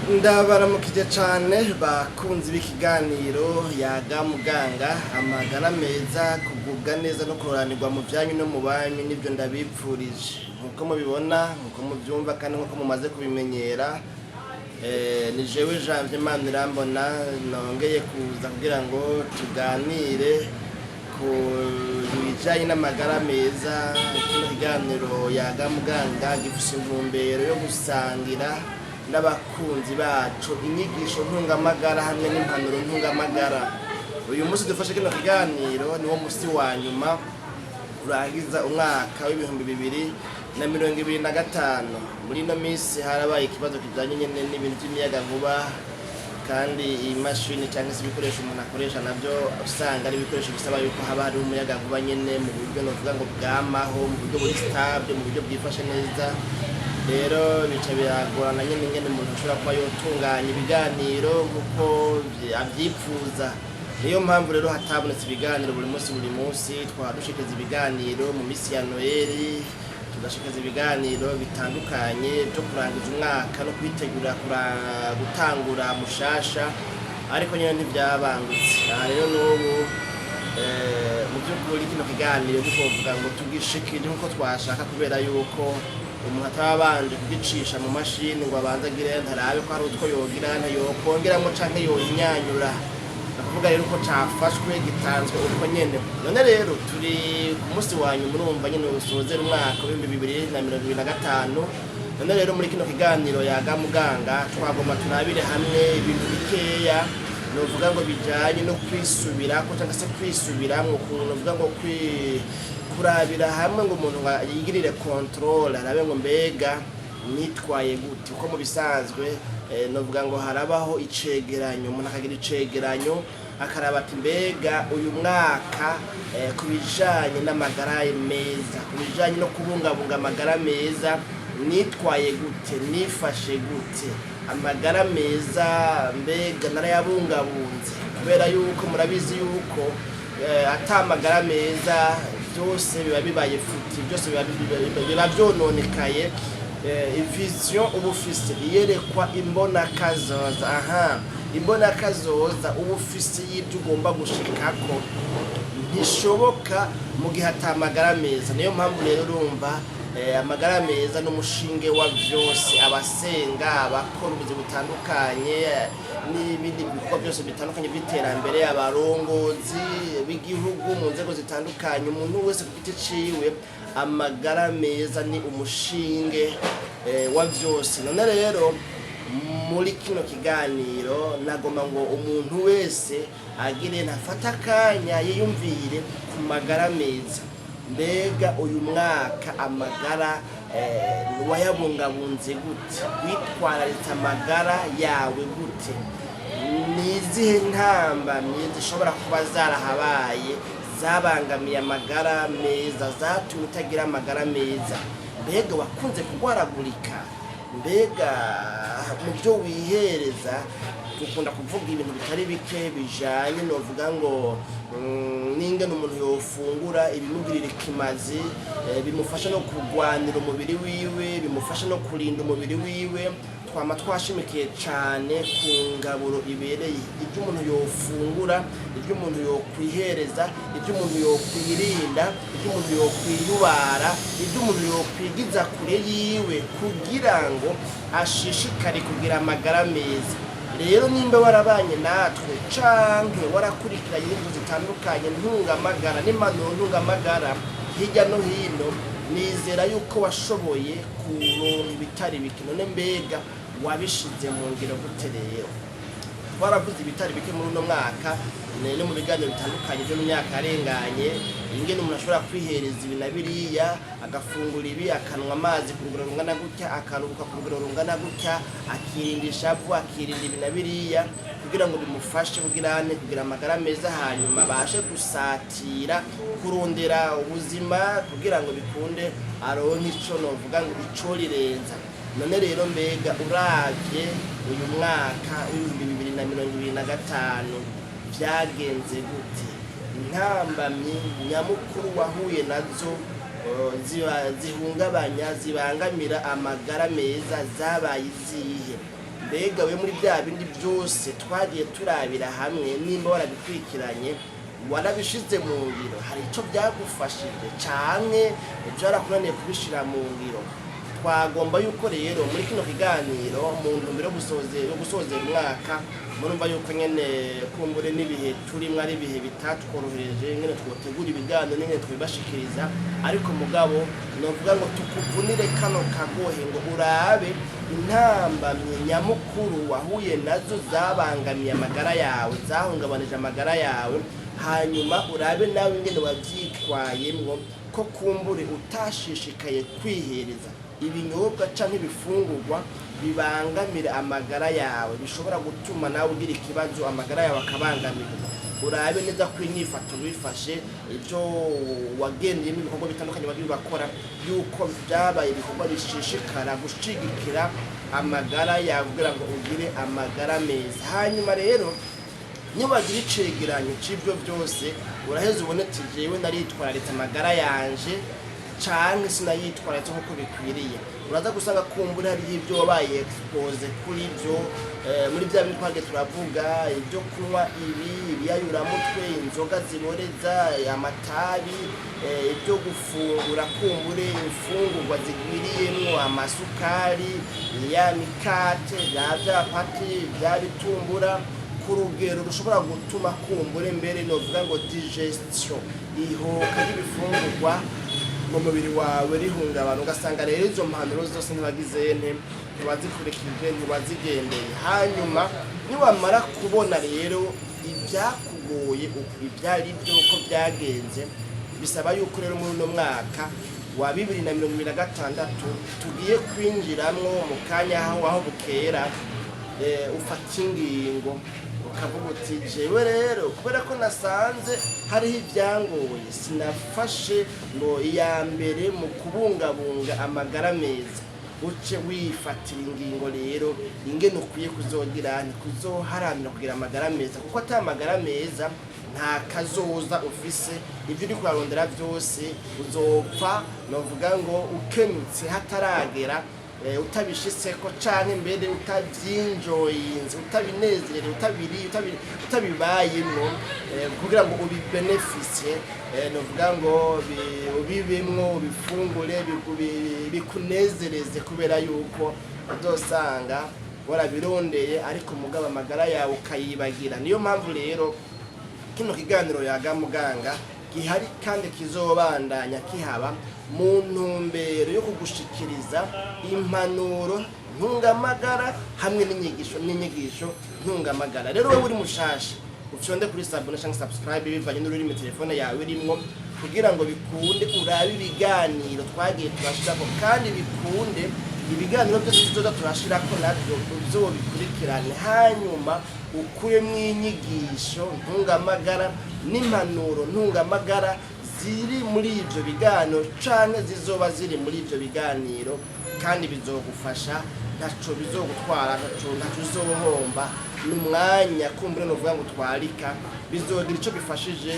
Ndabaramukije cane bakunzi b'ikiganiro Yaga Muganga. Amagara meza, kugubwa neza no kuroranirwa mu vyanyu no mu banyu nivyo ndabipfurije. Nkuko mubibona, nkuko muvyumva kandi nkuko mumaze kubimenyera, ni jewe Janvier Manirambona nongeye kuza kugira ngo tuganire ku bijanye n'amagara meza. Kino kiganiro Yaga Muganga gifise intumbero yo gusangira n'abakunzi bacu inyigisho ntungamagara hamwe n'impanuro ntungamagara. Uyu munsi dufashe kino kiganiro niwo musi wa nyuma urangiza umwaka w'2025. Muri ino minsi harabaye ikibazo kijanye nyene n'ibintu vy'imiyagankuba, kandi imashini cyangwa se ibikoresho umuntu akoresha nabyo usanga ari ibikoresho bisaba yuko haba hariho umuyagankuba nyene mu buryo novuga ngo bwamaho, mu buryo buri stable, mu buryo bwifashe neza. Rero bica biragorana nyene ingene umuntu ashobora kuba yotunganya ibiganiro nkuko avyipfuza. Niyo mpamvu rero hatabonetse ibiganiro buri munsi buri munsi. Twaba dushikiriza ibiganiro mu minsi ya Noheli, tugashikiriza ibiganiro bitandukanye byo kurangiza umwaka no kwitegura gutangura mushasha, ariko nyine ntibyabangutse. Aha rero n'ubu mu by'ukuri kino kiganiro ntitwovuga ngo tugishikire nk'uko twashaka, kubera yuko umuntu ataba abanje kugicisha mu mashini ngo abanze agire ntarabe ko hari utwo yogira ntayokongeramo canke yohinyanyura. Ni ukuvuga rero ko cafashwe gitanzwe uko nyene. None rero turi ku munsi wa nyuma, urumva nyene usozera umwaka w'2025. None rero muri kino kiganiro Yaga Muganga twagomba turabire hamwe ibintu bikeya novuga ngo bijanye no kwisubirako cyangwa se kwisubiramwo, ukuntu novuga ngo kurabira hamwe ngo umuntu ngo yigirire contrôle, arabe ngo mbega nitwaye gute. Uko mu bisanzwe novuga ngo harabaho icegeranyo, umuntu akagira icegeranyo akaraba ati mbega uyu mwaka ku bijanye n'amagara meza, ku bijanye no kubungabunga amagara meza, nitwaye gute, nifashe gute? Amagara meza mbega narayabungabunze? Kubera yuko murabizi yuko ata amagara meza byose biba bibaye futi, byose biba vyononekaye. Vision uba ufise, iyerekwa, imbonakazoza, aha imbonakazoza uba ufise y'ibyo ugomba gushikako ntishoboka mu gihe ata amagara meza. Niyo mpamvu rero urumva amagara meza n'umushinge wa byose. Abasenga, abakora ubuzi butandukanye n'ibindi bikorwa byose bitandukanye by'iterambere, abarongozi b'igihugu mu nzego zitandukanye, umuntu wese ku giti ciwe, amagara meza ni umushinge wa byose. None rero muri kino kiganiro nagomba ngo umuntu wese agire ntafate akanya yiyumvire ku magara meza. Mbega uyu mwaka amagara wayabungabunze gute? Witwararitse amagara yawe gute? Ni izihe ntambamyi zishobora kuba zarahabaye zabangamiye amagara meza, zatumye utagira amagara meza? Mbega wakunze kurwaragurika? Mbega mu byo wihereza, dukunda kuvuga ibintu bitari bike bijanye novuga ngo n'ingene umuntu yofungura ibimugirira ikimazi, bimufasha no kurwanira umubiri wiwe, bimufasha no kurinda umubiri wiwe. Twama twashimikiye cane ku ngaburo ibereye, ibyo umuntu yofungura, ibyo umuntu yokwihereza, ibyo umuntu yokwirinda, ibyo umuntu yokwiyubara, ibyo umuntu yokwigiza kure yiwe kugira ngo ashishikare kugira amagara meza. Rero nimba warabanye natwe canke warakurikiranye inyigisho zitandukanye ntungamagara n'impanuro ntungamagara hirya no hino, nizera yuko washoboye kuronka ibitari bike. None mbega wabishize mu ngiro gute? Rero twaravuze ibitari bike muri uno mwaka no mu biganiro bitandukanye byo mu myaka yarenganye, ingene umuntu ashobora kwihereza ibi na biriya, agafungura ibi, akanwa amazi ku rugero rungana gutya, akaruhuka ku rugero rungana gutya, akirinda ishavu, akirinda ibi na biriya, kugira ngo bimufashe kugira ane kugira amagara meza, hanyuma abashe gusatira kurondera ubuzima kugira ngo bikunde aronke ico novuga ngo ico rirenza. None rero mbega uravye uyu mwaka w'2025 vyagenze gute? Intambamyi nyamukuru wahuye nazo zihungabanya, zibangamira amagara meza zabaye izihe? Mbega we, muri bya bindi byose twagiye turabira hamwe, nimba warabikurikiranye, warabishize mu ngiro, hari icyo byagufashije canke byarakunaniye kubishira mu ngiro? Twagomba yuko rero muri kino kiganiro, mu ntumbero yo gusozera umwaka, murumva yuko nyene kumbure n'ibihe turimwo ari ibihe bitatworohereje nyene twotegura ibiganiro n'ingene twibashikiriza, ariko mugabo novuga ngo tukuvunire kano kagohe ngo urabe intambamye nyamukuru wahuye nazo zabangamiye amagara yawe, zahungabanije amagara yawe, hanyuma urabe nawe ingene wavyitwayemwo, ko kumbure utashishikaye kwihereza ibinyobwa canke ibifungurwa bibangamira amagara yawe, bishobora gutuma nawe ugira ikibazo, amagara yawe akabangamirwa. Urabe neza ko inyifato wifashe, ibyo wagendeyemo, ibikorwa bitandukanye wagiye urakora, yuko byabaye ibikorwa bishishikara gushigikira amagara yawe kugira ngo ugire amagara meza. Hanyuma rero niwagira icegeranyo c'ivyo byose, uraheza ubone ati: "Jewe naritwararitse amagara yanje canke sinayitwararitse nk'uko bikwiriye." Uraza gusanga kumbura hariho ibyo wabaye exposé kuri byo, muri bya bindi twagiye turavuga: ibyo kunywa, ibi ibiyayuramutwe, inzoga ziboreza, amatabi, ibyo gufungura kumbure imfungurwa zigwiriyemwo amasukari, ya mikate, bya vyapati, bya bitumbura, ku rugero rushobora gutuma kumbure mbere novuga ngo digestion, ihoka ry'ibifungurwa mu mubiri wawe, rihungabana. Ugasanga rero izo mpanuro zose ntibagize nte, ntibazikurikije, ntibazigendeye. Hanyuma niwamara kubona rero ibyakugoye, ibyari byo, uko byagenze, bisaba yuko rero muri uno mwaka wa 2026 tugiye kwinjiramwo mu kanya aho bukera, ufata ingingo ukavuga uti: "Jewe rero, kubera ko nasanze hariho ibyangoye, sinafashe ngo iya mbere mu kubungabunga amagara meza." Uce wifatira ingingo rero ingene ukwiye kuzogira, kuzoharanira kugira amagara meza, kuko ata amagara meza nta kazoza ufise. Ibyo uri kurarondera byose uzopfa, novuga ngo ukenyutse hataragera, utabishitseko, canke mbere utavyinjoyinze, utabinezerewe, utabiriye, utabibayemwo, kugira ngo ubibenefisye, novuga ngo ubibemwo, ubifungure, bikunezereze, kubera yuko uzosanga warabirondeye ariko mugabo amagara yawe ukayibagira. Niyo mpamvu rero kino kiganiro Yaga Muganga gihari kandi kizobandanya kihaba mu ntumbero yo kugushikiriza impanuro ntungamagara hamwe n'inyigisho ntungamagara. Rero wowe uri mushasha, ufyonde kuri s'abonner cyangwa subscribe, bivanye n'ururimi telefone yawe irimwo, kugira ngo bikunde urabe ibiganiro twagiye turashirako, kandi bikunde ibiganiro byose tuzoza turashirako nabyo uzobikurikirane, hanyuma ukuremwo inyigisho ntungamagara n'impanuro ntungamagara ziri muri ibyo biganiro canke zizoba ziri muri ibyo biganiro. Kandi bizogufasha, ntaco bizogutwara, ntaco uzohomba. Ni umwanya kumbure novuga ngo twarika, bizogira ico bifashije,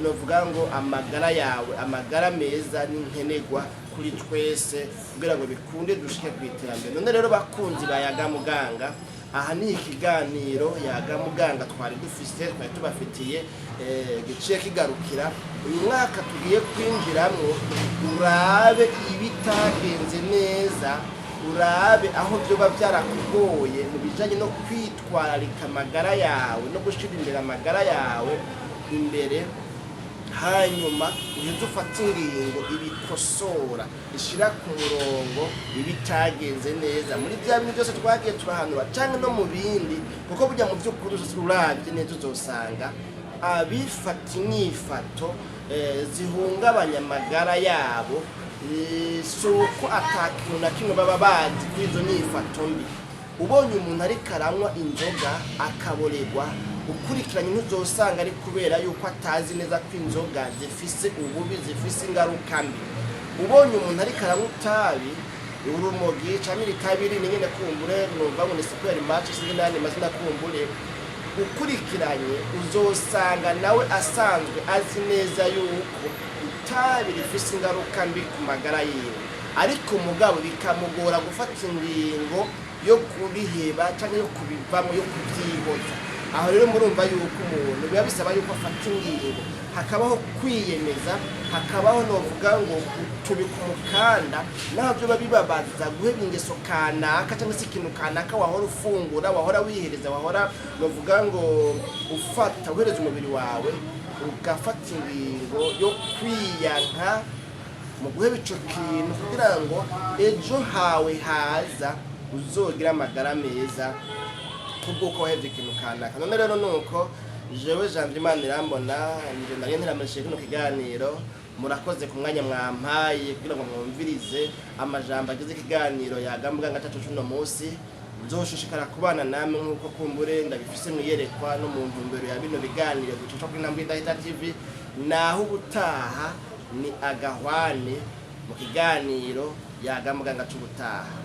novuga ngo amagara yawe. Amagara meza ni nkenerwa kuri twese kugira ngo bikunde dushike ku iterambere. None rero, bakunzi ba Yaga Muganga, aha ni ikiganiro Yaga Muganga twari dufise, twari tubafitiye, giciye kigarukira. Uyu mwaka tugiye kwinjiramwo, urabe ibitagenze neza, urabe aho byoba byarakugoye mu bijanye no kwitwararika amagara yawe no gushira imbere amagara yawe imbere, hanyuma uheze ufate ingingo ibikosora, ishira ku murongo ibitagenze neza muri bya bintu byose twagiye turahanura canke no mu bindi. Kuko burya mu by'ukuri uravye neza, uzosanga abifata inyifato zihungabanya amagara yabo, si uko ata kintu na kimwe baba bazi kuri izo nyifato mbi. Ubonye umuntu ariko aranywa inzoga akaborerwa, ukurikiranye ntuzosanga ari kubera yuko atazi neza ko inzoga zifise ububi, zifise ingaruka mbi. Ubonye umuntu ariko aranywa itabi, urumogi canke itabi rinini nyene, kumbure numva ngo ni super match, sinzi n'ayandi mazina, kumbure ukurikiranye uzosanga nawe asanzwe azi neza yuko itabi rifise ingaruka mbi ku magara yiwe, ariko mugabo bikamugora gufata ingingo. yo kubiheba cyangwa yo kubivamo, yo kubyihoza. Aho rero murumva yuko umuntu biba bisaba yuko afata ingingo, hakabaho kwiyemeza, hakabaho novuga ngo gutubika umukanda, naho byoba bibabaza guheba ingeso kanaka cyangwa se ikintu kanaka wahora ufungura, wahora wihereza, wahora novuga ngo ufata uhereza umubiri wawe, ugafata ingingo yo kwiyanka mu guheba ico kintu kugira ngo ejo hawe haza uzogire amagara meza kubw'uko wahevye ikintu kanaka. None rero nuko jewe Janvier Imana irambona nje nari nteramishije kino kiganiro. Murakoze ku mwanya mwampaye kugira ngo mwumvirize amajambo agize ikiganiro yagambwa nka cacu cuno munsi. Nzoshishikara kubana namwe nk'uko kumbure ndabifise mwiyerekwa no mu ntumbero ya bino biganiro ducisha kuri Intambwe Idahita TV. Naho ubutaha ni agahwane mu kiganiro yaga muganga c'ubutaha.